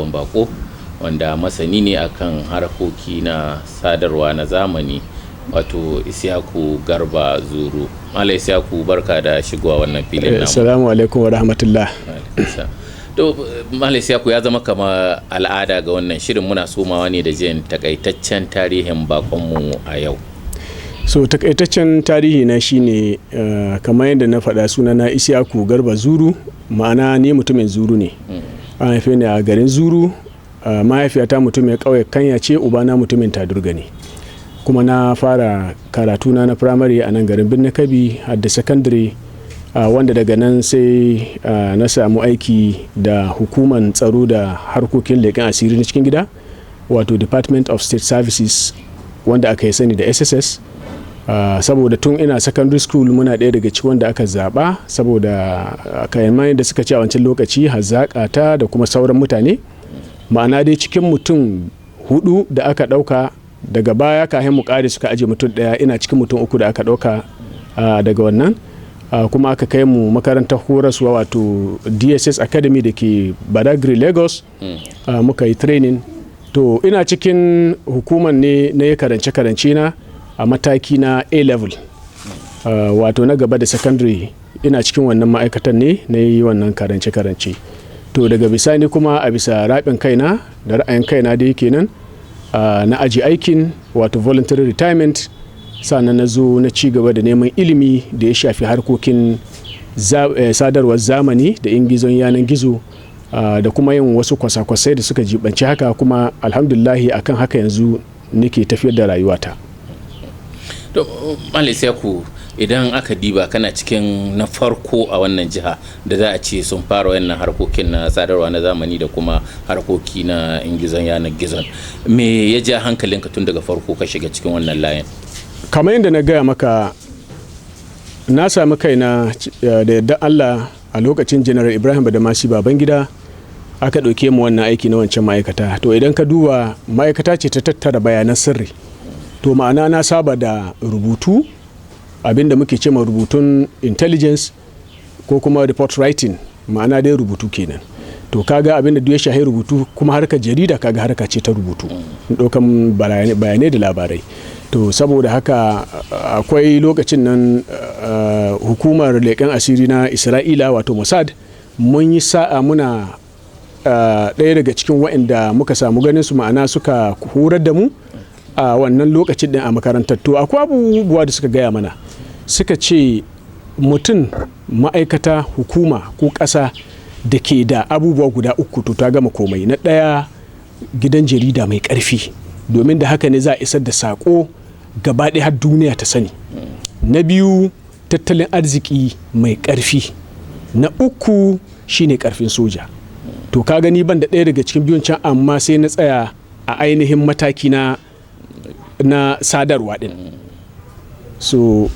Bako wanda masani ne akan harkoki na sadarwa na zamani, wato Isyaku Garba Zuru. Malam Isyaku, barka da shigowa wannan filin namu. Assalamu alaikum wa rahmatullah. To, Malam Isyaku, ya zama kama al'ada ga wannan shirin, muna somawa ne da jin takaitaccen tarihin bakonmu a yau. So takaitaccen tarihi na shine, kamar yadda na faɗa, suna na Isyaku Garba Zuru, ma'ana ni mutumin Zuru ne. An haife ni a garin Zuru. Mahaifiyata mutumin ƙauye Kanya ce, ubana mutumin Tadurga ne. Kuma na fara karatuna na firamare a nan garin Birnin Kabi har da sakandare, wanda daga nan sai na samu aiki da hukumar tsaro da harkokin leƙen asiri na cikin gida, wato Department of State Services, wanda aka yi sani da SSS. Saboda tun ina secondary school muna ɗaya daga cikin wanda aka zaɓa saboda kayan da suka ce a wancan lokaci hazaƙa ta da kuma sauran mutane. Ma'ana dai cikin mutum hudu da aka ɗauka, daga baya kafin mu ƙare suka aje mutum ɗaya, ina cikin mutum uku da aka ɗauka daga wannan. Kuma aka kai mu makarantar horaswa, wato DSS Academy da ke Badagry, Lagos. Muka yi training. To, ina cikin hukumar ne na yi karance-karance na a mataki na A level, wato na gaba da secondary. Ina cikin wannan ma'aikatan ne na yi wannan karance-karance. To, daga bisani kuma a bisa raɓin kaina da ra'ayin kaina da yake nan, na aji aikin, wato voluntary retirement, sannan na zo na ci gaba da neman ilimi da ya shafi harkokin sadarwar zamani da ingizon yanar gizo, da kuma yin wasu kwasa-kwasai da suka jibanci haka. Kuma alhamdulillahi, akan haka yanzu nake tafiyar da rayuwata. To, Malam Isyaku, idan aka diba, kana cikin na farko a wannan jiha da za a ce sun fara wannan harkokin na sadarwa na zamani da kuma harkoki na ingizon yanar gizon. Me ya ja hankalinka tun daga farko ka shiga cikin wannan layin? Kamar yadda na gaya maka, na sami kaina da yadda Allah a lokacin Janar Ibrahim Badamasi Babangida aka ɗauke mu wannan aiki na wancan ma'aikata. To, idan ka duba, ma'aikata ce ta tattara bayanan sirri. To, ma'ana na saba da rubutu, abinda muke ce ma rubutun intelligence ko kuma report writing, ma'ana dai rubutu kenan. To, kaga abinda duk ya shahi rubutu, kuma harkar jarida, kaga harka ce ta rubutu, ɗaukan bayanai da labarai. To, saboda haka akwai lokacin nan hukumar leƙen asiri na Isra'ila, wato Mossad, mun yi sa'a muna ɗaya daga cikin waɗanda muka samu ganin su, ma'ana suka horar da mu a wannan lokacin din a makarantar. To, akwai abubuwa da suka gaya mana, suka ce mutum, ma'aikata, hukuma ko ƙasa da ke da abubuwa guda uku, to ta gama komai. Na ɗaya, gidan jarida mai ƙarfi, domin da haka ne za a isar da saƙo gaba ɗaya har duniya ta sani. Na biyu, tattalin arziki mai ƙarfi. Na uku shine ƙarfin soja. To, ka gani, ban da ɗaya daga cikin biyun can, amma sai na tsaya a ainihin mataki na sadarwa din. So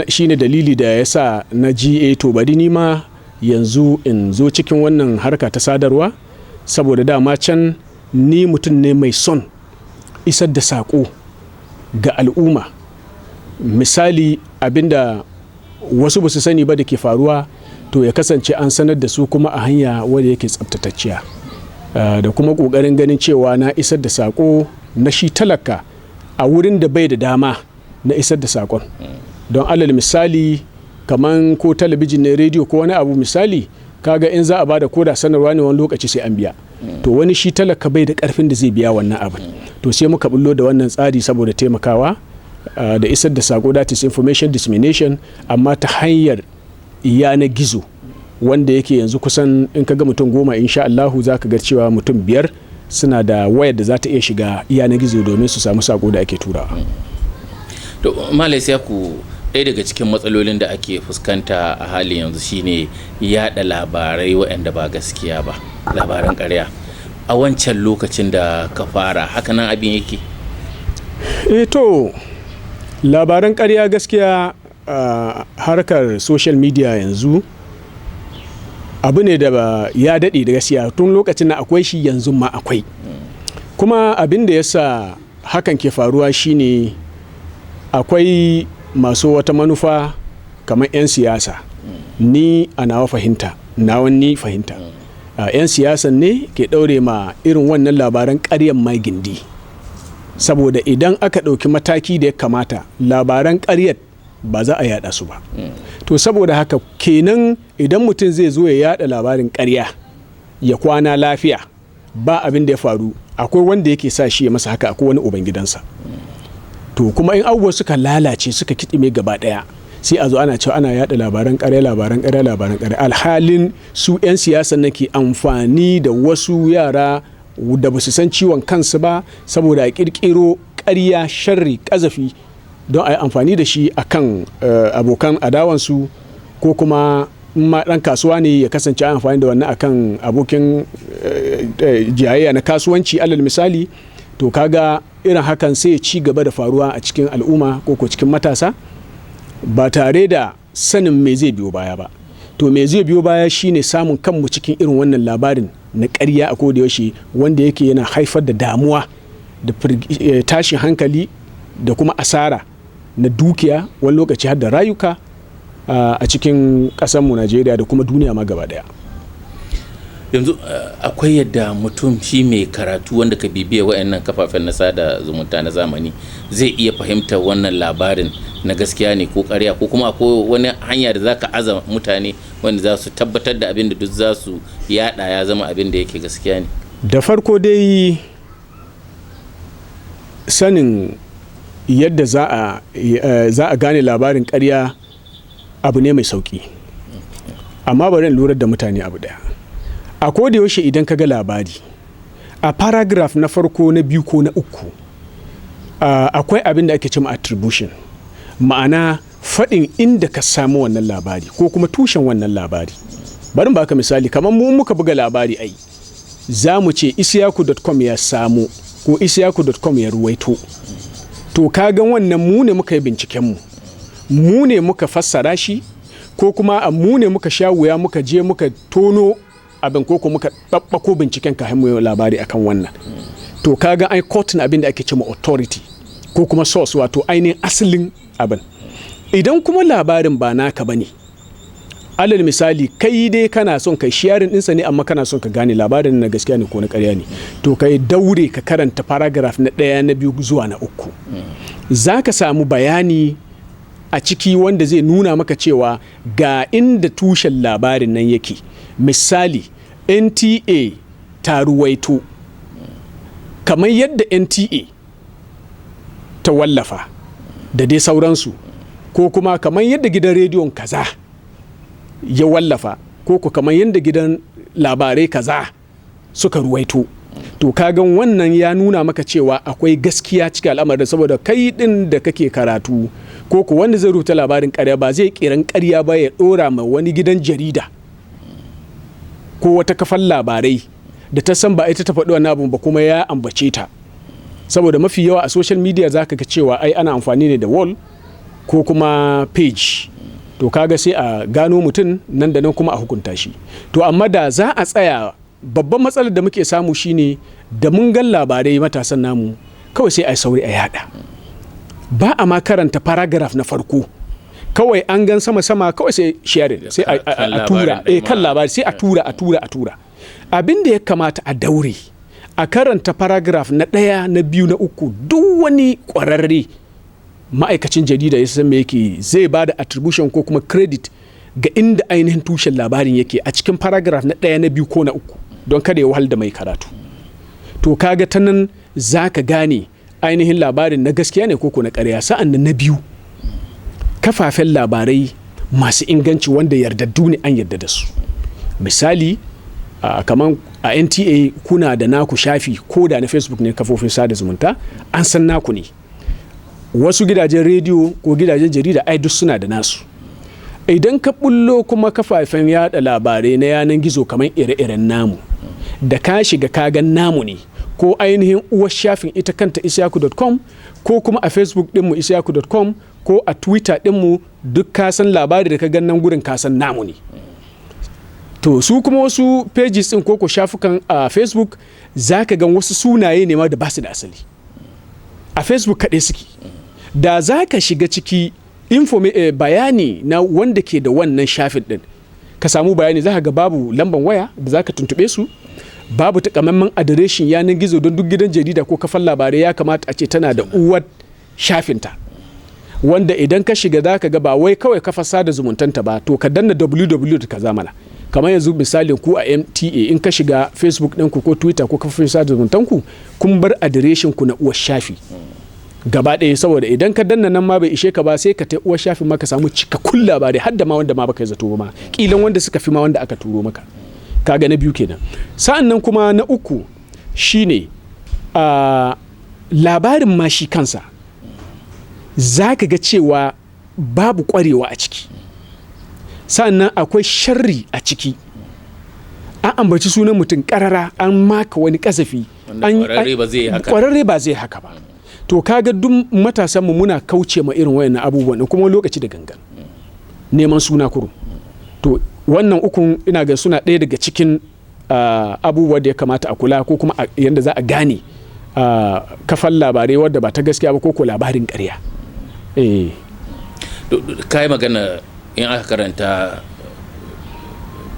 shine dalili da ya sa na ji to bari ni ma yanzu in zo cikin wannan harka ta sadarwa, saboda dama can ni mutum ne mai son isar da saƙo ga al'umma. Misali, abinda wasu ba su sani ba da ke faruwa, to ya kasance an sanar da su, kuma a hanya wadda yake tsabtatacciya, da kuma ƙoƙarin ganin cewa na isar da saƙo na shi talaka a wurin da bai da dama na isar da saƙon. Don alal misali, kaman ko talabijin ne, rediyo ko wani abu, misali, kaga in za a bada koda sanarwa ne, wani lokaci sai an biya. To, wani shi talaka bai da karfin da zai biya wannan abin. To, sai muka bullo da wannan tsari saboda taimakawa da isar da sako, that is information dissemination, amma ta hanyar yanar gizo, wanda yake yanzu kusan in ka ga mutum 10, insha Allahu za ka ga cewa mutum biyar suna da wayar da za ta iya shiga yanar gizo domin su samu sako da ake turawa. To, Malam Isyaku, ɗaya daga cikin matsalolin da ake fuskanta a halin yanzu shine yada labarai waɗanda ba gaskiya ba, labaran ƙarya. A wancan lokacin da ka fara, hakanan abin yake? Eh, to, labaran ƙarya gaskiya, harkar social media yanzu abu ne da ba ya daɗe da gaskiya. Tun lokacin na akwai shi, yanzu ma akwai. Kuma abin da ya sa hakan ke faruwa shine akwai masu wata manufa kamar 'yan siyasa. Ni a nawa fahimta, nawa ni fahimta. 'Yan siyasan ne ke ɗaure ma irin wannan labaran ƙaryan mai gindi, saboda idan aka ɗauki mataki da ya kamata, labaran ƙaryar ba za a yada su ba. To saboda haka kenan, idan mutum zai zo ya yada labarin ƙarya ya kwana lafiya, ba abin da ya faru, akwai wanda yake sa shi ya masa haka, akwai wani ubangidansa. To kuma in abubuwa suka lalace, suka kiɗime gaba ɗaya, sai a zo ana cewa ana yada labaran ƙarya, labaran ƙarya, labaran ƙarya, alhalin su 'yan siyasan na ke amfani da wasu yara da ba su san ciwon kansu ba, saboda a ƙirƙiro ƙarya, sharri, ƙazafi, don a yi amfani da shi a kan abokan adawansu, ko kuma ma ɗan kasuwa ne, ya kasance an amfani da wannan akan abokin jayayya na kasuwanci, alal misali. To kaga irin hakan sai ya ci gaba da faruwa a cikin al'umma ko cikin matasa, ba tare da sanin me zai biyo baya ba. To me zai biyo baya shine samun kanmu cikin irin wannan labarin na ƙarya a koda yaushe, wanda yake yana haifar da damuwa da tashin hankali da kuma asara na dukiya, wani lokaci har da rayuka, a cikin ƙasarmu Najeriya da kuma duniya ma gaba daya. Yanzu akwai yadda mutum shi mai karatu, wanda ka bibiya wayannan kafafen na sada zumunta na zamani, zai iya fahimtar wannan labarin na gaskiya ne ko ƙarya, ko kuma akwai wani hanya da zaka aza mutane wanda za su tabbatar da abin da duk za su yada ya zama abin da yake gaskiya ne? Da farko dai, sanin yadda za a gane labarin ƙarya abu ne mai sauki, amma bari in lura da mutane abu daya. A koda yaushe idan ka ga labari, a paragraph na farko, na biyu ko na uku, akwai abin da ake cewa attribution, ma'ana faɗin inda ka samu wannan labari ko kuma tushen wannan labari. Bari baka misali, kamar mu muka buga labari, ai za mu ce isiyaku.com ya samu ko isiyaku.com ya ruwaito. To ka gan wannan mu ne muka yi bincikenmu, mu ne muka fassara shi, ko kuma mu ne muka sha wuya muka je muka tono abin, ko ko muka ɗaɓɓako binciken kafin mu yi labari akan wannan. To kaga ai quoting abin da ake cewa authority ko kuma source, wato ainihin asalin abin. Idan kuma labarin ba naka bane, alal misali, kai dai kana son kai sharing ɗinsa ne, amma kana son ka gane labarin na gaskiya ne ko na ƙarya ne, to kai daure ka karanta paragraph na ɗaya, na biyu zuwa na uku. Za ka samu bayani a ciki wanda zai nuna maka cewa ga inda tushen labarin nan yake. Misali, NTA ta ruwaito, kamar yadda NTA ta wallafa da dai sauransu, ko kuma kamar yadda gidan rediyon kaza ya wallafa, ko kamar yadda gidan labarai kaza suka ruwaito. To kagan wannan ya nuna maka cewa akwai gaskiya cikin al'amarin, saboda kai din da kake karatu, ko wanda zai rubuta labarin karya, ba zai kiran karya ba ya dora ma wani gidan jarida ko wata kafan labarai da ta san ba ita ta faɗi wannan abun ba kuma ya ambace ta. Saboda mafi yawa a social media zaka ga cewa ai ana amfani ne da wall ko kuma page. To kaga sai a gano mutum nan da nan kuma a hukunta shi. To amma da za a tsaya, babban matsalar da muke samu shine da mun gan labarai, matasan namu kawai sai a yi sauri a yada, ba a ma karanta paragraph na farko. Kawai an gan sama-sama, kawai sai sharing, sai a tura kan labari, sai a tura, a tura, a tura. Abin da ya kamata, a daure a karanta paragraph na ɗaya, na biyu, na uku. Duk wani ƙwararre ma'aikacin jarida ya san me yake, zai ba da attribution ko kuma credit ga inda ainihin tushen labarin yake a cikin paragraph na ɗaya, na biyu ko na uku, don kada ya wahal da mai karatu. To kaga ta nan za ka gane ainihin labarin na gaskiya ne ko na ƙarya. Sa'an nan na biyu, kafafen labarai masu inganci wanda yardaddu ne, an yarda da su, misali kamar a NTA, kuna da naku shafi, ko da na Facebook ne, kafofin sada zumunta, an san naku ne. Wasu gidajen rediyo ko gidajen jarida ai duk suna da nasu. Idan ka bullo kuma kafafen yada labarai na yanan gizo kamar ire-iren namu, da ka shiga ka gan namu ne, ko ainihin uwar shafin ita kanta isyaku.com, ko kuma a Facebook dinmu isyaku.com, ko a Twitter dinmu, duk ka san labari da ka gan nan gurin, ka san namu ne. To su kuma wasu pages din ko shafukan a Facebook, za ka gan wasu sunaye ne ma da basu da asali, a Facebook kaɗai suke. Da za ka shiga ciki, bayani na wanda ke da wannan shafin din. ka samu bayani, za ka ga babu lamban waya da za ka tuntube su, babu takamaiman adireshin yanar gizo. Don duk gidan jarida ko kafan labarai ya kamata a ce tana da uwar shafinta, wanda idan ka shiga za ka ga ba wai kawai kafa sada zumuntanta ba, to ka danna www da kaza mana. Kamar yanzu misalin ku a MTA, in ka shiga Facebook ɗinku ko Twitter ko kafofin sada zumuntanku, kun bar adireshin ku na uwar shafi gaba ɗaya, saboda idan ka danna nan ma bai ishe ka ba, sai ka tai uwar shafin ma ka samu cikakkun labarai, har da ma wanda ma baka yi zato ba ma, kilan wanda suka fi ma wanda aka turo maka. Kaga na biyu kenan. Sa'an nan kuma na uku shine labarin ma shi kansa za ka ga cewa babu kwarewa a ciki, sannan akwai sharri a ciki. An ambaci sunan mutum karara, an maka wani kasafi. Wanda kwararre ba zai yi haka. Kwararre ba zai haka ba. To kaga duk matasanmu muna kauce ma irin wayannan abubuwan ɗin, kuma lokaci da gangan neman suna kurum. To wannan ukun ina ga suna ɗaya daga cikin abubuwa da ya kamata a kula, ko kuma yadda za a gane kafan labarai wadda ba ta gaskiya ba ko ko labarin ƙarya. Ka yi magana in aka karanta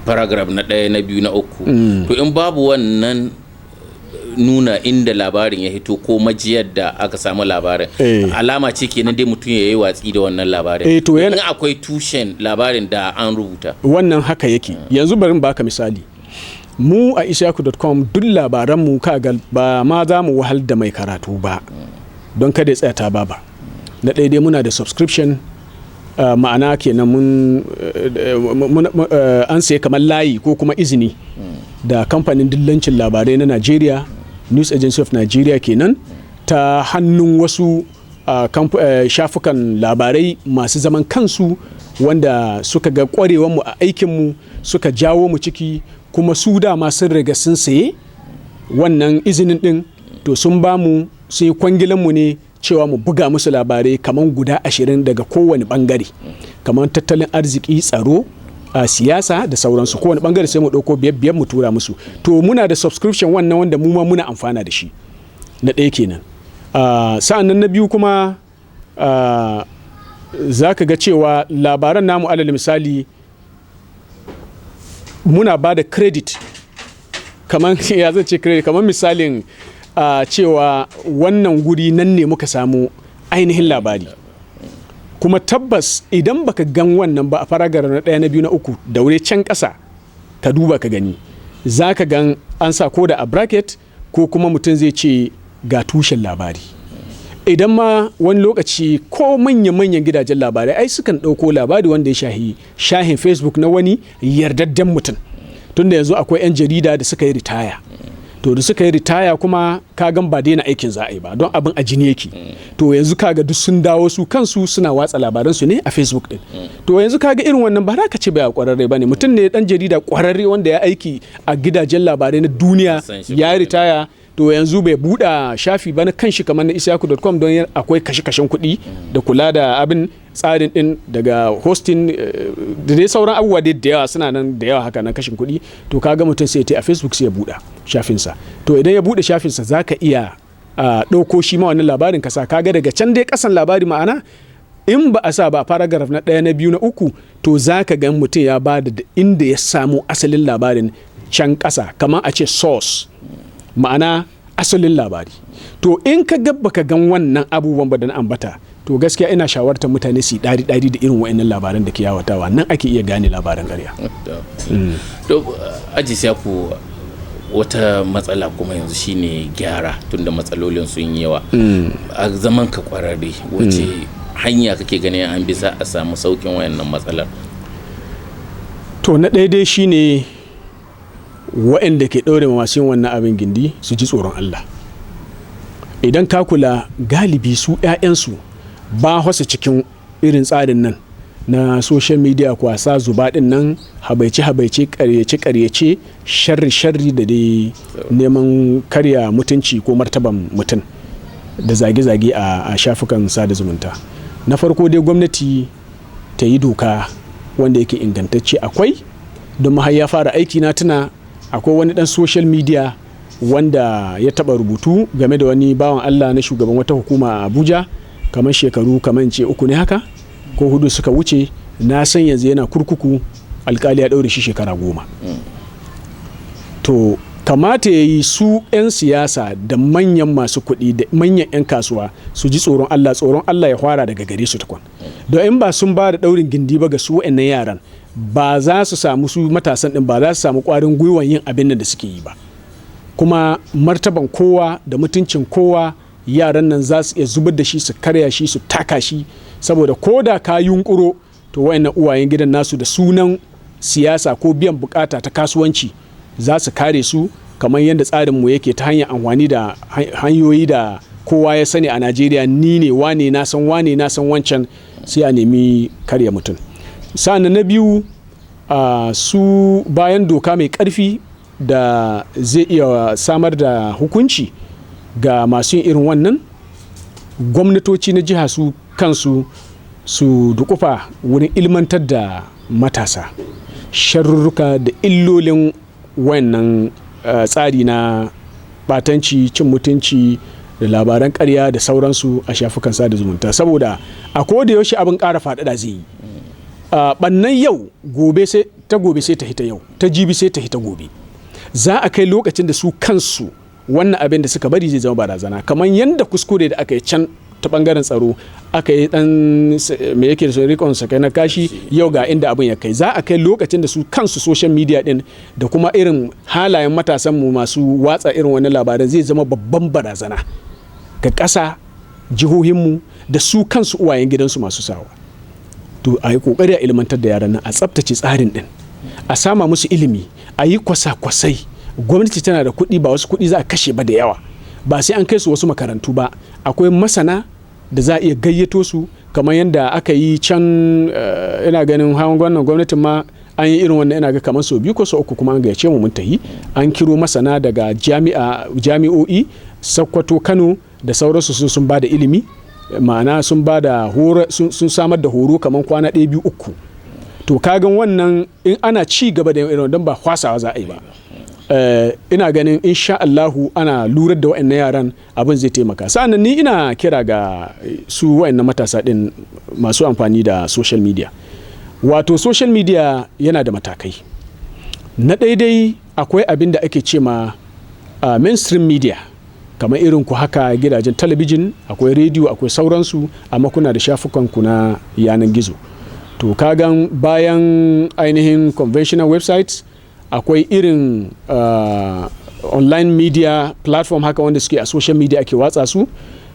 paragraph na ɗaya, na biyu, na uku, to in babu wannan nuna inda labarin ya hito ko majiyar da aka samu labarin, alama ce kenan dai mutum ya yi watsi da wannan labarin. To in akwai tushen labarin da an rubuta. Wannan haka yake. Yanzu bari in baka misali. Mu a isyaku.com, duk labaranmu kaga ba ma za mu wahal da mai karatu ba don kada ya tsaya ta baba. Na ɗaya dai muna da subscription, ma'ana kenan mun an sayi kamar layi ko kuma izini da kamfanin dillancin labarai na Nigeria, News Agency of Nigeria kenan, ta hannun wasu shafukan labarai masu zaman kansu wanda suka ga mu a aikinmu suka jawo mu ciki, kuma su dama sun riga sun saye wannan izinin din. To sun ba mu, sun yi kwangilanmu ne cewa mu buga musu labarai kamar guda 20 daga kowane bangare, kamar tattalin arziki, tsaro, a siyasa da sauransu. Kowane bangare sai mu ɗauko biyar biyar mu tura musu. To muna da subscription wannan wanda mu ma muna amfana da shi. Na ɗaya kenan. Sa'an nan na biyu kuma, za ka ga cewa labaran namu, alal misali, muna ba da credit, kamar ya zan ce credit, kamar misalin cewa wannan guri nan ne muka samu ainihin labari. Kuma tabbas idan baka gan wannan ba a paragraph na ɗaya, na biyu, na uku, daure can ƙasa ka duba ka gani, za ka gan an sa ko da a bracket, ko kuma mutum zai ce ga tushen labari. Idan ma wani lokaci ko manya-manyan gidajen labarai ai sukan ɗauko labari wanda ya shahi shahin Facebook na wani yardadden mutum, tunda yanzu akwai 'yan jarida da suka yi ritaya. To da suka yi ritaya kuma ka gan ba daina aikin za a yi ba, don abin a jini yake. To yanzu kaga duk sun dawo su kansu suna watsa labaransu ne a Facebook din. To yanzu kaga irin wannan ba za ka ce ba kwararre ba ne. Mutum ne dan jarida kwararre wanda ya aiki a gidajen labarai na duniya, San shi. ya yi ritaya. To yanzu bai buɗe shafi ba na kanshi kamar na isyaku.com, don akwai kashe-kashen kuɗi da kula da abin tsarin din, daga hosting da dai sauran abubuwa dai da yawa suna nan da yawa haka na kashin kuɗi. To kaga mutum sai ya a Facebook sai ya buɗe shafinsa. To idan ya buɗe shafinsa, za ka iya ɗauko shi ma wannan labarin ka sa. Kaga daga can dai ƙasan labari, ma'ana in ba a sa ba a paragraph na ɗaya, na biyu, na uku, to za ka gan mutum ya ba da inda ya samo asalin labarin can ƙasa, kamar a ce source, ma'ana asalin labari. To in ka ga baka gan wannan abubuwan ba da na ambata, to gaskiya ina shawartar mutane su yi ɗari ɗari da irin wa'annan labaran da ke yawatawa. Nan ake iya gane labaran ƙarya. To aji ku wata matsala kuma yanzu shine gyara, tunda matsalolin sun yi yawa. A zaman ka kwararre, wace hanya kake ganin an bi za a samu saukin wayannan matsalar? To na ɗaya dai shine waɗanda ke ɗaure ma masu yin wannan abin gindi su ji tsoron Allah. Idan ka kula, galibi su 'ya'yansu ba wasu cikin irin tsarin nan na social media, kwasa zuba ɗin nan, habaice habaice, ƙaryace ƙaryace, sharri sharri, da dai neman karya mutunci ko martaban mutum da zage-zage a shafukan sada zumunta. Na farko dai gwamnati ta yi doka wanda yake ingantacce. Akwai, don har ya fara aiki, na tuna akwai wani dan social media wanda ya taba rubutu game da wani bawan Allah na shugaban wata hukuma a Abuja, kamar shekaru kamar ce 3 ne haka ko 4 suka wuce. Na san yanzu yana kurkuku. Alkali ya ɗaure shi shekara 10. To kamata ya yi su 'yan siyasa da manyan masu kuɗi da manyan 'yan kasuwa su ji tsoron Allah, tsoron Allah ya fara daga gare su tukun. Don in ba sun ba da ɗaurin gindi ba ga su wa'annan yaran, ba za su samu, su matasan ɗin ba za su samu ƙwarin gwiwan yin abin nan da suke yi ba. Kuma martaban kowa da mutuncin kowa yaran nan za su iya zubar da shi, su karya shi, su taka shi. Saboda ko da ka yunkuro, to wayannan uwayen gidan nasu da sunan siyasa ko biyan bukata ta kasuwanci za su kare su, kamar yadda tsarinmu yake, ta hanyar amfani da hanyoyi da kowa ya sani a Najeriya: ni ne wane, na san wane, na san wancan, sai a nemi karya mutum. Sa'an na biyu, su bayan doka mai karfi da zai iya samar da hukunci ga masu yin irin wannan, gwamnatoci na jiha su kansu su dukufa wurin ilmantar da matasa sharurruka da illolin wannan tsari na batanci, cin mutunci da labaran karya da sauransu a shafukan sada zumunta. Saboda a koda yaushe abin ƙara faɗaɗa zai yi. Ɓannan yau, gobe sai ta gobe sai ta hita yau, ta jibi sai ta hita gobe. Za a kai lokacin da su kansu wannan abin da suka bari zai zama barazana, kamar yadda kuskure da aka yi can ta bangaren tsaro, aka yi dan me yake da rikon sakai na kashi, yau ga inda abin ya kai. Za a kai lokacin da su kansu social media din da kuma irin halayen matasan mu masu watsa irin wani labaran zai zama babban barazana ga ƙasa, jihohinmu da su kansu uwayen gidansu masu sawa. To a yi kokari a ilmantar da yaran nan, a tsaftace tsarin din, a sama musu ilimi, a yi kwasa-kwasai. Gwamnati tana da kuɗi, ba wasu kuɗi za a kashe ba da yawa, ba sai an kai su wasu makarantu ba. Akwai masana da za a iya gayyato su, kamar yadda aka yi can. Ina ganin hawan wannan gwamnatin ma an yi irin wannan, ina ga kamar sau biyu ko sau uku, kuma an gayyace mu mun tahi. An kiro masana daga jami'o'i Sokoto, Kano da sauransu, sun ba da ilimi, ma'ana sun ba da horo, sun samar da horo kamar kwana 1, 2, 3. To kagan wannan in ana ci gaba da irin, don ba kwasawa za a yi ba, ina ganin insha Allahu ana lurar da wa'annan yaran, abin zai taimaka. Sa'annan ni ina kira ga su wa'annan matasa din masu amfani da social media. Wato social media yana da matakai. Na daidai akwai abin da ake ce ma mainstream media, kamar irin ku haka, gidajen talabijin, akwai rediyo, akwai sauransu, amma kuna da shafukan ku na yanar gizo. To kagan bayan ainihin conventional websites, akwai irin online media platform haka wanda suke a social media ake watsa su,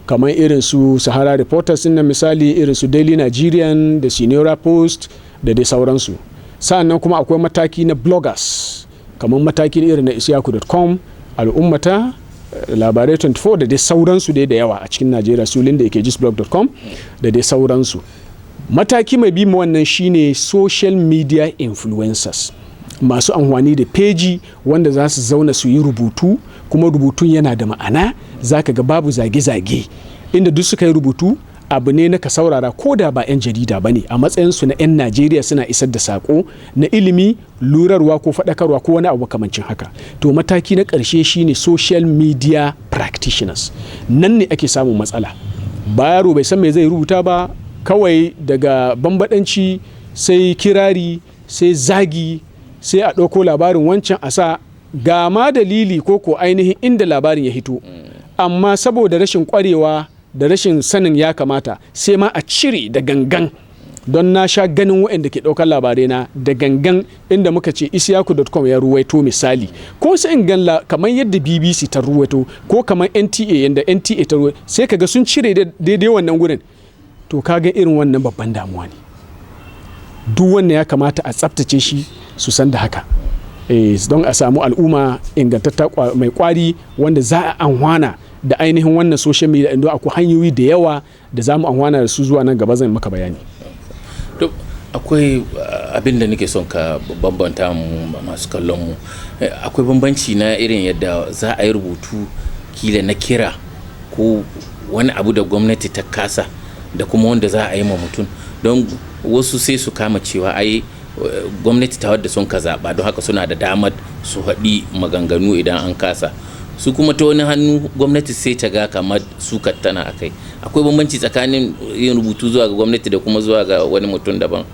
kamar irin su Sahara Reporters na misali, irin su Daily Nigerian da Seniora Post da dai sauransu. Sa'annan kuma akwai mataki na bloggers, kamar mataki na irin na isiyaku.com, Al'ummata, Labarai 24 da dai sauransu dai da yawa a cikin Najeriya, su linda yake gisblog.com da dai sauransu. Mataki mai bi ma wannan shine social media influencers, masu amfani da peji wanda za su zauna su yi rubutu, kuma rubutun yana da ma'ana, za ka ga babu zage-zage. Inda duk suka yi rubutu, abu ne na ka saurara, ko da ba 'yan jarida ba ne, a matsayinsu na 'yan Najeriya suna isar da sako na ilimi, lurarwa ko faɗakarwa ko wani abu makamancin haka. To mataki na ƙarshe shine social media practitioners. Nan ne ake samun matsala. Ba yaro bai san me zai rubuta ba, kawai daga bambadanci sai kirari sai zagi, sai a ɗauko labarin wancan a sa, ga ma dalili ko ko ainihin inda labarin ya hito, amma saboda rashin kwarewa da rashin sanin ya kamata, sai ma a cire da gangan. Don na sha ganin waɗanda ke ɗaukar labarai na da gangan, inda muka ce isiyaku.com ya ruwaito misali, ko sai in gan kamar yadda BBC ta ruwaito, ko kamar NTA, yadda NTA ta ruwaito, sai kaga sun cire daidai wannan gurin. To kaga irin wannan babban damuwa ne. Duk wannan ya kamata a tsaftace shi, su san da haka, don a samu al'umma ingantatta mai kwari wanda za a anhwana da ainihin wannan social media, inda akwai hanyoyi da yawa da za mu anhwana da su zuwa nan gaba, zan maka bayani. To akwai abin da nake son ka bambanta mu masu kallon mu. Akwai bambanci na irin yadda za a yi rubutu kila na kira ko wani abu da gwamnati ta kasa, da kuma wanda za a yi ma mutum. Don wasu sai su kama cewa ai gwamnati ta wadda sun ka zaɓa, don haka suna da damar su haɗi maganganu idan an kasa su. Kuma ta wani hannu gwamnati sai ta ga kamar sukar tana a kai. Akwai bambanci tsakanin yin rubutu zuwa ga gwamnati da kuma zuwa ga wani mutum daban.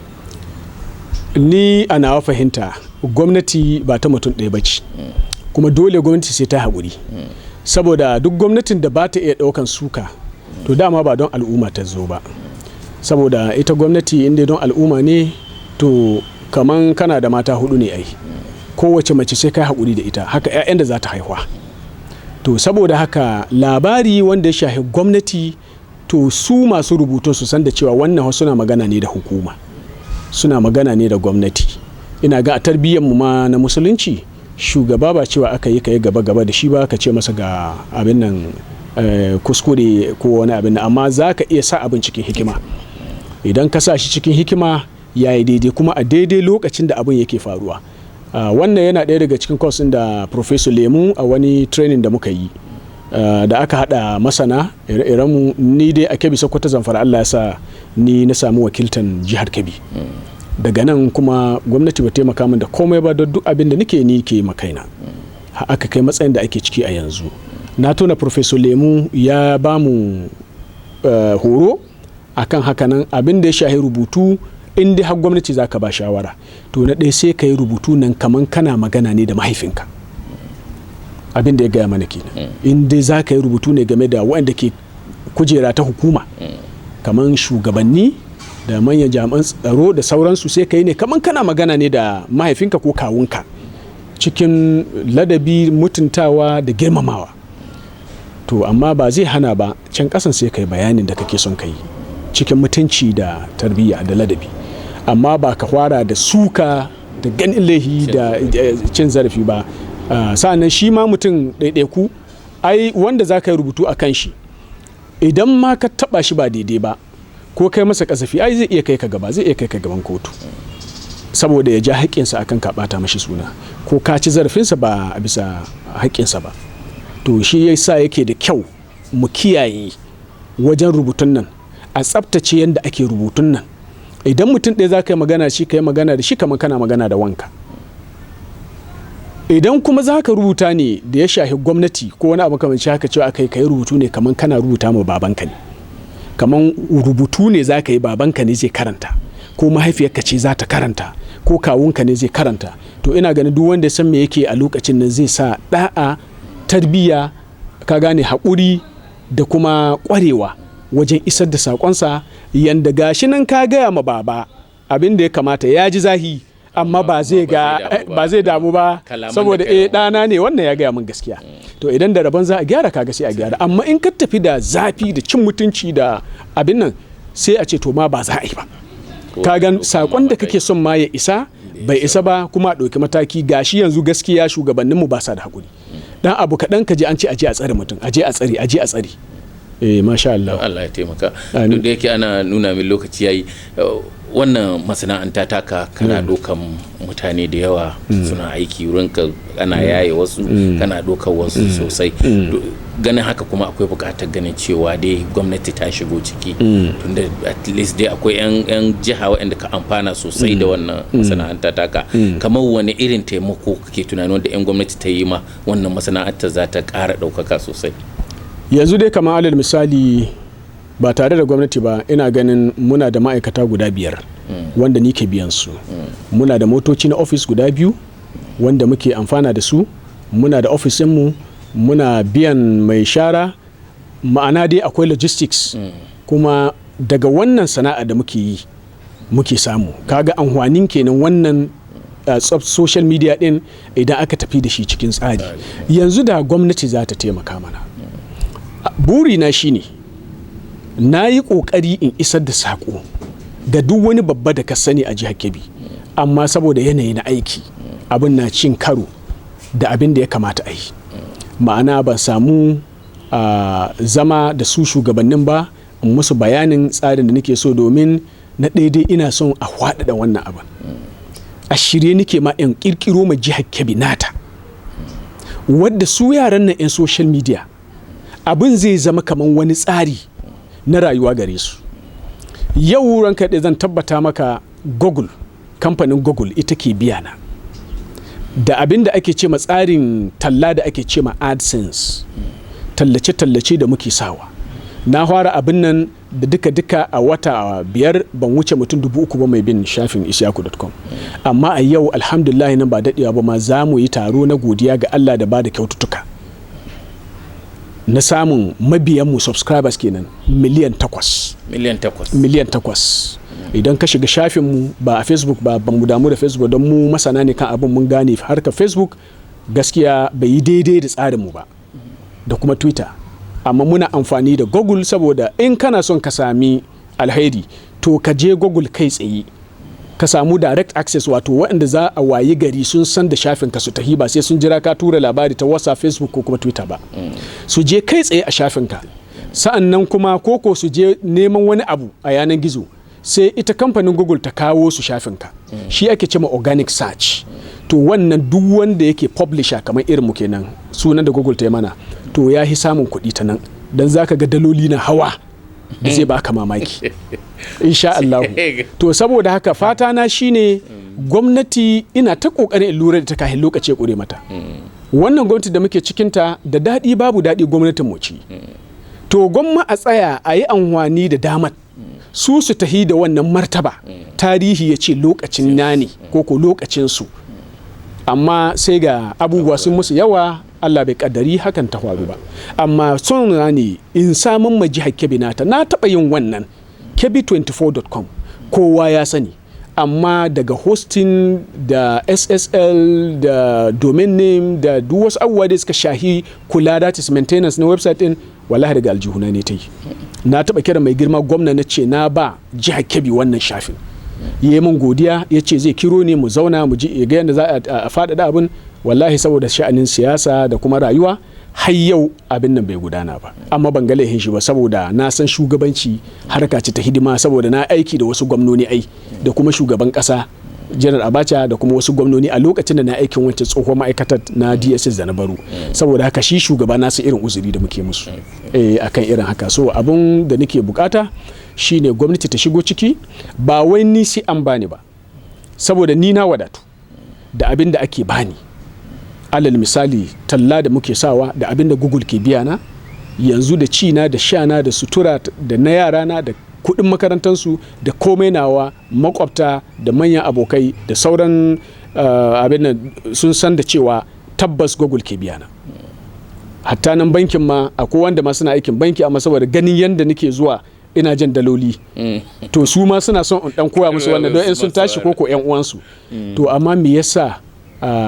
Ni a nawa fahimta, gwamnati ba ta mutum ɗaya ba ce, kuma dole gwamnati sai ta haƙuri, saboda duk gwamnatin da ba ta iya ɗaukan suka, to dama ba don al'umma ta zo ba. Saboda ita gwamnati inda don al'umma ne, to kaman kana da mata hudu ne, ai kowace mace sai kai haƙuri da ita, haka 'ya'yan da za ta haihuwa. To saboda haka labari wanda ya shahi gwamnati, to su masu rubutun su san da cewa wannan suna magana ne da hukuma, suna magana ne da gwamnati. Ina ga a tarbiyyar mu ma na Musulunci, shugaba ba cewa aka yi ka yi gaba gaba da shi ba, ka ce masa ga abin nan kuskure ko wani abin nan, amma za ka iya sa abin cikin hikima. Idan ka sa shi cikin hikima, ya yi daidai, kuma a daidai lokacin da abin yake faruwa. Wannan yana ɗaya daga cikin course da Professor Lemu a wani training da muka yi, da aka hada masana ire-irenmu. Ni dai a Kebbi, Sokoto, Zamfara, Allah ya sa ni na samu wakiltan jihar Kebbi. Daga nan kuma gwamnati ba taimaka min da komai ba, don duk abin da nake ni ke makaina aka kai matsayin da ake ciki a yanzu. Na tuna Professor Lemu ya ba mu horo akan hakanan, abin da ya shahi rubutu. In dai har gwamnati za ka ba shawara, to na ɗaya sai ka yi rubutu nan kaman kana magana ne da mahaifinka. Abin da ya gaya mana kenan. In dai za ka yi rubutu ne game da waɗanda ke kujera ta hukuma, kaman shugabanni da manyan jami'an tsaro da sauransu, sai ka yi ne kaman kana magana ne da mahaifinka ko kawunka, cikin ladabi, mutuntawa da girmamawa. To amma ba zai hana ba can kasan sai ka yi bayanin da kake son ka yi cikin mutunci da tarbiyya da ladabi, amma ba ka fara da suka da ganin laihi da cin zarafi ba. Sa'annan shi ma mutum ɗaiɗaiku ai wanda za ka yi rubutu a kan shi, idan ma ka taɓa shi ba daidai ba ko kai masa kasafi, ai zai iya kai ka gaba, zai iya kai ka gaban kotu, saboda ya ja haƙƙinsa akan ka ɓata mashi suna ko ka ci zarafinsa ba a bisa haƙƙinsa ba. To shi ya sa yake da kyau mu kiyaye wajen rubutun nan, a tsaftace yadda ake rubutun nan. Idan mutum ɗaya za ka yi magana shi, ka yi magana da shi kamar kana magana da wanka. Idan kuma za ka rubuta ne da ya shahi gwamnati ko wani abu kamar haka, cewa aka yi ka yi rubutu ne kamar kana rubuta ma babanka ne, kamar rubutu ne za ka yi babanka ne zai karanta, ko mahaifiyarka ce za ta karanta, ko kawunka ne zai karanta. To ina ganin duk wanda ya san me yake a lokacin nan zai sa da'a, tarbiyya, ka gane, haƙuri da kuma ƙwarewa wajen isar da saƙonsa. Yanda gashi nan ka gaya ma baba abin da ya kamata, ya ji zahi, amma ba zai ga ba zai damu ba, saboda eh, ɗana ne wannan, ya gaya min gaskiya. To idan da rabon za a gyara, kaga sai a gyara. Amma in ka tafi da zafi da cin mutunci da abin nan, sai a ce to ma ba za a yi ba. Ka gan sakon da kake son ma ya isa bai isa ba, kuma a ɗauki mataki. Gashi yanzu gaskiya shugabanninmu ba sa da haƙuri. Dan abu kaɗan ka je an ce aje a tsare mutum, aje a tsare, aje a tsare. Eh, masha Allah. Allah ya taimaka. Duk da yake ana nuna min lokaci yayi, wannan masana'anta taka kana dokan mutane da yawa suna aiki wurinka, ana yaye wasu, kana dokan wasu sosai. Ganin haka kuma akwai buƙatar ganin cewa dai gwamnati ta shigo ciki, tunda at least dai akwai 'yan jiha waɗanda ka amfana sosai da wannan masana'anta taka. Kamar wani irin taimako kake tunani wanda 'yan gwamnati ta yi ma wannan masana'anta za ta ƙara ɗaukaka sosai? Yanzu dai kamar alal misali, ba tare da gwamnati ba, ina ganin muna da ma'aikata guda biyar wanda ni ke biyan su. Muna da motoci na ofis guda biyu wanda muke amfana da su. Muna da ofisinmu, muna biyan mai shara, ma'ana dai akwai logistics. Kuma daga wannan sana'a da muke yi muke samu. Kaga amfanin kenan wannan social media din, idan aka tafi da shi cikin tsari. Yanzu da gwamnati za ta taimaka mana, burina shine na yi ƙoƙari in isar da saƙo ga duk wani babba da ka sani a jihar Kebbi, amma saboda yanayi na aiki abin na cin karo da abin da ya kamata a yi, ma'ana ban samu zama da su shugabannin ba in musu bayanin tsarin da nake so, domin na daidai ina son a faɗaɗa wannan abin. A shirye nake ma in ƙirƙiro ma jihar Kebbi nata, wadda su yaran nan 'yan social media abin zai zama kamar wani tsari na rayuwa gare su. Yau ranka ɗaya zan tabbata maka, Google, kamfanin Google ita ke biya na da abin da ake ce ma tsarin talla da ake ce ma AdSense, tallace-tallace da muke sawa. Na fara abin nan. da duka-duka a wata 5 ban wuce mutum 3,000 ba mai bin shafin isyaku.com. Amma a yau alhamdulillah nan ba daɗewa ba ma za mu yi taro na godiya ga Allah da ba da kyaututtuka na samun mabiyanmu, subscribers kenan, miliyan 8. Miliyan 8. Miliyan 8. Idan ka shiga shafinmu ba a Facebook ba, ban mu damu da Facebook don mu masana ne kan abin, mun gane harkar Facebook gaskiya bai yi daidai da tsarinmu ba, da kuma Twitter. Amma muna amfani da Google saboda in kana son ka sami alheri to ka je Google kai tsaye ka samu direct access, wato waɗanda za a wayi gari sun san da shafin ka su tahi, ba sai sun jira ka tura labari ta WhatsApp, Facebook ko kuma Twitter ba. Su je kai tsaye a shafin ka. Sa'an nan kuma koko su je neman wani abu a yanar gizo, sai ita kamfanin Google ta kawo su shafin ka. Shi ake cema organic search. To wannan duk wanda yake publisher kamar irin mu kenan, sunan da Google ta yi mana, to ya fi samun kuɗi ta nan, don zaka ga daloli na hawa da zai baka mamaki, insha Allah. To saboda haka fata na shine gwamnati, ina ta kokarin in lura da ta kafin lokaci ya kure mata. Wannan gwamnati da muke cikinta, da daɗi babu daɗi gwamnatin mu ce. To gwamma a tsaya a yi amfani da damar su su tahi da wannan martaba, tarihi ya ce lokacin na ne ko ko lokacin su. Amma sai ga abubuwa sun musu yawa, Allah bai kaddari hakan ta faru ba. Amma son na ne in samun ma jihar Kebbi nata. Na taɓa yin wannan kebbi24.com, kowa ya sani, amma daga hosting da SSL da domain name da duk wasu abubuwa da suka shahi kula, that is maintenance na website din, wallahi daga aljihuna ne ta yi. Na taɓa kira mai girma gwamna, na ce na ba jihar Kebbi wannan shafin. Ya yi min godiya, ya ce zai kiro ne mu zauna mu ji ga yadda za a faɗaɗa abin. Wallahi saboda sha'anin siyasa da kuma rayuwa har yau abin nan bai gudana ba. Amma ban ga laifin shi ba, saboda na san shugabanci harka ce ta hidima, saboda na aiki da wasu gwamnoni ai da kuma shugaban kasa Janar Abacha da kuma wasu gwamnoni a lokacin da na aikin wancan tsohon ma'aikatar na DSS da na baro. Saboda haka shi shugaba na san irin uzuri da muke musu akan irin haka. So abun da nake bukata shine gwamnati ta shigo ciki, ba wai ni sai an bani ba, saboda ni na wadatu da abin da ake bani. Alal misali, talla da muke sawa da abin da Google ke biya na yanzu, da ci na da sha na da sutura da na yara na da kudin makarantansu da komai nawa, makwabta da manyan abokai da sauran abin nan sun san da cewa tabbas Google ke biya na. Hatta nan bankin ma akwai wanda ma suna aikin banki, amma saboda ganin yadda nake zuwa ina jan daloli, to su ma suna son in dan koya musu wannan don in sun tashi koko yan uwansu. To amma me yasa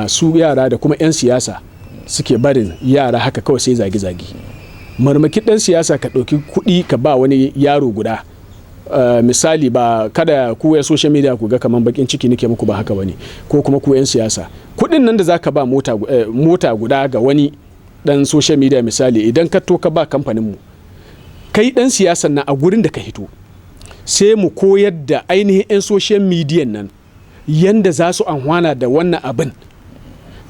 su yara da kuma 'yan siyasa suke barin yara haka kawai sai zage-zage? Marmaki dan siyasa ka ɗauki kuɗi ka ba wani yaro guda, misali, ba kada ku ya social media ku ga kaman bakin ciki nake muku, ba haka bane, ko kuma ku 'yan siyasa, kuɗin nan da zaka ba mota guda ga wani dan social media, misali idan ka to ka ba kamfanin mu, kai dan siyasan nan a gurin da ka hito, sai mu koyar da ainihin 'yan social media nan yanda za su amfana da wannan abin,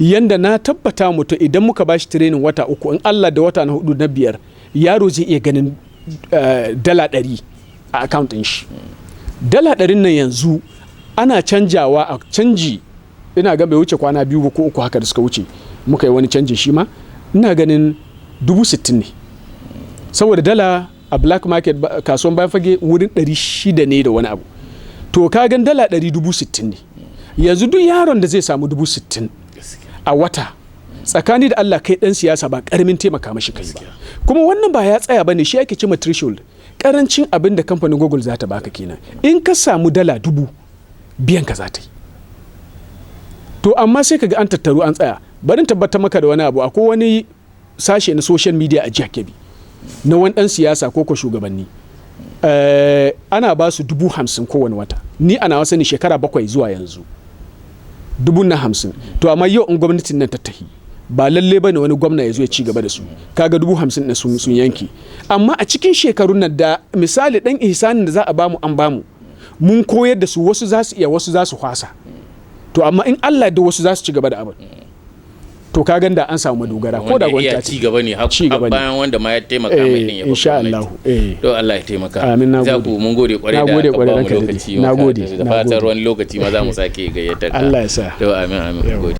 yanda na tabbata mutum idan muka bashi training wata 3, in Allah da wata na 4 na 5 yaro zai iya ganin $100 a account ɗin shi. $100 nan yanzu ana canjawa a canji, ina ga bai wuce kwana 2 ko 3 haka da suka wuce muka yi wani canjin, shi ma ina ganin 60,000 ne, saboda dala a black market, kasuwan bayan fage, wurin 600 ne da wani abu. To ka gan $100 60,000 ne. Yanzu duk yaron da zai samu 60,000 a wata, tsakani da Allah kai dan siyasa ba karamin taimaka mashi kai ba. Kuma wannan ba ya tsaya bane, shi ake cewa threshold, karancin abin da kamfanin Google za ta baka kenan. In ka samu $1,000 biyan ka za ta yi. To amma sai ka ga an tattaru an tsaya. Barin tabbatar maka da wani abu, akwai wani sashe na social media a jihar Kebbi na wani dan siyasa ko ko shugabanni, ana ba su 50,000 kowane wata. Ni ana sani shekara 7 zuwa yanzu 50,000. To amma yau in gwamnatin nan ta tahi, ba lalle bane wani gwamna ya zo ya ci gaba da su, kaga 50,000 na sun yanke. Amma a cikin shekarun nan da misali dan ihsanin da za a bamu an bamu, mun koyar da su, wasu za su iya, wasu za su kwasa. To amma in Allah da wasu za su ci gaba da abin, to ka ganda an samu madogara ko da gwamnati ci gaba ne har bayan wanda ma ya taimaka mai din ya insha Allah. To Allah ya taimaka. Amin, na gode. Mun gode kwarai da ka ba mu lokaci. Nagode. Da fatar wani lokaci ma za mu sake gayyatar ka. Allah ya sa. To amin, amin, gode.